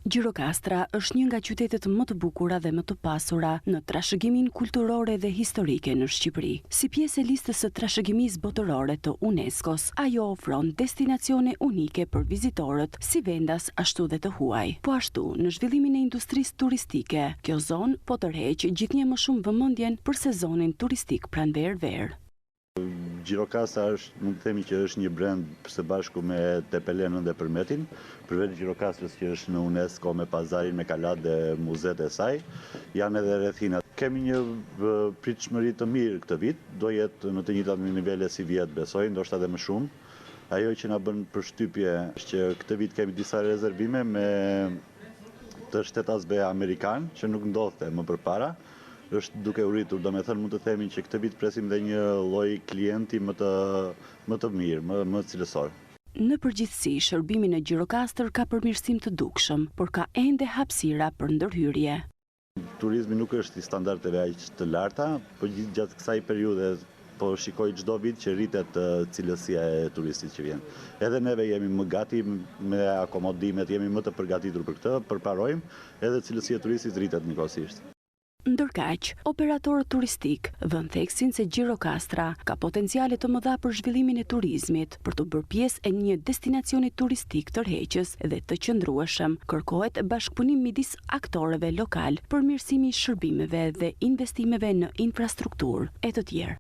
Gjirokastra është një nga qytetet më të bukura dhe më të pasura në trashëgiminë kulturore dhe historike në Shqipëri. Si pjesë e listës së trashëgimisë botërore të UNESCO-s, ajo ofron destinacione unike për vizitorët, si vendas ashtu dhe të huaj. Po ashtu, në zhvillimin e industrisë turistike, kjo zonë po tërheq gjithnjë më shumë vëmendjen për sezonin turistik pranverë-verë. Gjirokastra është, mund të themi që është një brand së bashku me Tepelenën dhe Përmetin, përveç Gjirokastrës që është në UNESCO me pazarin, me kalat dhe muzetë e saj, janë edhe rrethinat. Kemi një pritshmëri të mirë këtë vit, do jetë në të njëjtat nivele si vjet besoj, ndoshta edhe më shumë. Ajo që na bën përshtypje është që këtë vit kemi disa rezervime me të shtetasve amerikanë që nuk ndodhte më përpara. Është duke u rritur, domethënë mund të themi që këtë vit presim dhe një lloj klienti më të më të mirë, më më cilësor. Në përgjithësi, shërbimi në Gjirokastër ka përmirësim të dukshëm, por ka ende hapësira për ndërhyrje. Turizmi nuk është i standardeve aq të larta, por gjatë kësaj periudhe po shikoj çdo vit që rritet cilësia e turistit që vjen. Edhe neve jemi më gati me akomodimet, jemi më të përgatitur për këtë, përparojmë, edhe cilësia e turistit rritet njëkohësisht. Ndërkaq, operatorët turistikë vënë theksin se Gjirokastra ka potenciale të mëdha për zhvillimin e turizmit, për t'u bërë pjesë e një destinacioni turistik tërheqës dhe të qëndrueshëm, kërkohet bashkëpunim midis aktorëve lokalë, përmirësimi i shërbimeve dhe investimeve në infrastrukturë, e të tjerë.